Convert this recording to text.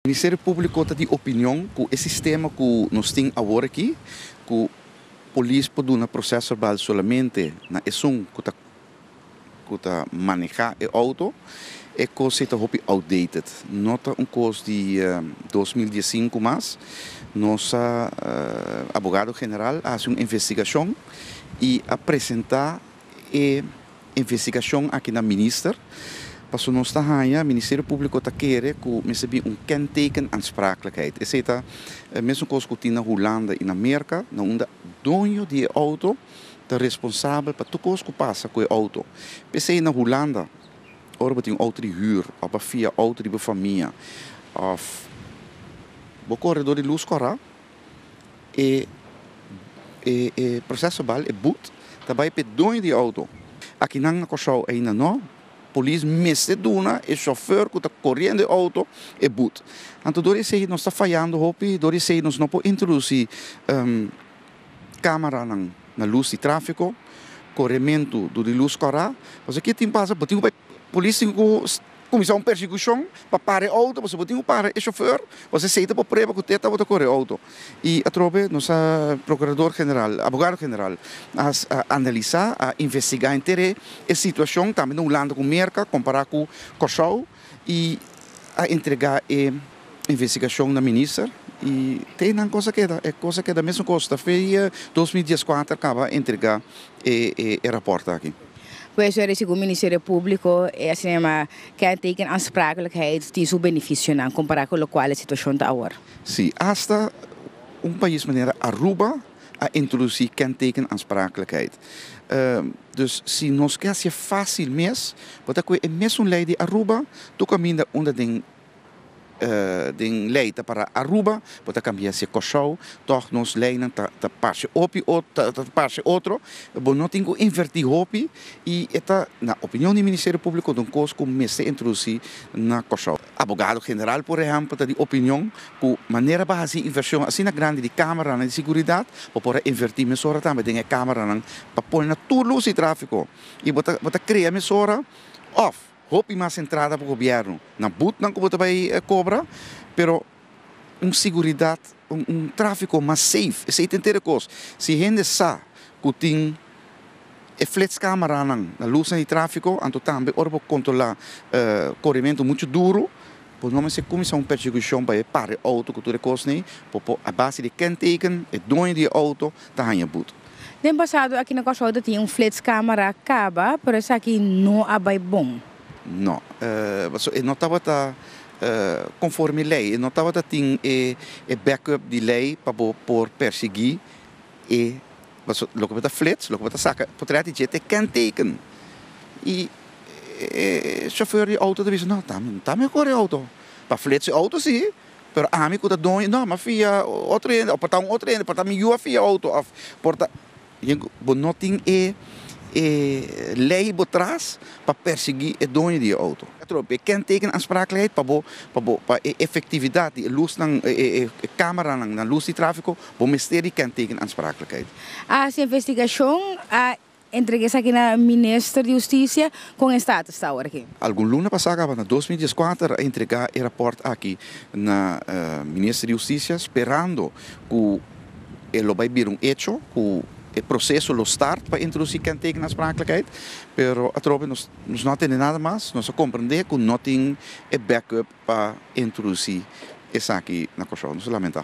Ministerio Públiko ta di opinion ku e sistema ku nos tin awor aki, ku polis por duna proces-verbaal solamente na esun ku ta manehá e outo, e kos ta hopi outdated. No ta un kos di 2015 mas. Nos abogado general a hasi un investigashon i a presentá e investigashon aki na minister. Paso nos ta haña, Ministerio Públiko ta kere ku mester bin un kenteken aansprakelijkheid. Esei ta mesun kos ku tin na Hulanda i na Merka, na unda doño di outo ta responsabel pa tur kos ku pasa ku e outo. P'esei na Hulanda, ora bo tin outo di huur, òf fia outo di famia, òf bo kore dor di lus kòrá, e proces-verbaal, e boete, ta bai pa doño di outo. Aki na Kòrsou ainda no, polis mester duna e chauffeur ku ta koriendo e outo e boete. Anto dor esei nos ta fayando hopi, dor esei nos no por introdusí kámara na lus di tráfiko, korementu di lus kòrá. Pasobra kiko tin pasa, bo tin ku polis tin ku kuminsá un persekushon pa para e outo, pasobra bo tin ku para e chauffeur, bo esei ta por prueba ku te tabata kore outo. I atrobe nos prokurador general, abogado general, a analisá, a investigá henter e situashon tambe na Hulanda ku Merka, kompará ku Kòrsou, i a entregá e investigashon na minister i te nan kos a keda, e kos a keda mesun kos. Ta for 2014 kaba entregá e rapport aki. Pues segun Ministerio Públiko, e asina kenteken aansprakelijkheid tin su benefisionan kompará ku loke e situashon ta awor. Si, hasta un pais manera Aruba a introdusí kenteken aansprakelijkheid. Dus si nos ke hasi fásil mes, bo ta kohe e mesun lei di Aruba, tur kaminda unda den lei ta para Aruba, bo ta kambia si Kòrsou, toch nos leinan ta parse hopi, ta parse otro, bo no tin ku invertí hopi i e ta, na opinion di Ministerio Públiko, un kos ku mester introdusí na Kòrsou. Abogado general, por ehèmpel, ta di opinion ku manera pa hasi invershon asina grandi di kámaranan di seguridat, bo por invertí mesora tambe den e kámaranan pa pone na tur lus di tráfiko. I bo ta krea mesora òf hopi mas entrada pa gobièrnu na boetenan ku bo ta bai kobra, pero un seguridat, un tráfiko mas safe. Esei ta henter kos. Si hende sa ku tin e flitskameranan na lus di tráfiko, anto tambe ora bo kontrolá korementu muchu duru, bo no mester kuminsá un persekushon pa para e outo ku tur e kosnan, por a base di kenteken, e doño di outo ta haña boete. Den pasado aki na Kòrsou tin un flitskamera kaba, pero esaki no a bai bon. No, no tabata konforme lei, no tabata tin e backup di lei pa por persiguí e loke ta flits, loke ta saka portret di e kenteken. I e chauffeur di outo ta bisa, no, ta mi kore outo. Pa flits e outo si, pero ami ku ta doño, no, m'a fia otro hende, òf por ta un otro hende, por ta mi yu a fia outo, òf por ta, bo no tin e lei bo tras pa persiguí e doño di outo. E kenteken aansprakelijkheid pa bo pa e efektividat di lusnan e kámaranan na lus di tráfiko, bo mester di kenteken aansprakelijkheid. A investigashon a entregá esaki na minister di Hustisia, kon e status ta awor aki? Algun luna pasá, na 2014, a entregá e rapport aki na minister di Hustisia, sperando ku e lo bai bira un hecho, ku e proseso lo start pa introdusí kenteken aansprakelijkheid, pero atrobe nos no tin nada mas, nos a komprondé ku no tin e backup pa introdusí esaki na Kòrsou. Nos ta lamentá.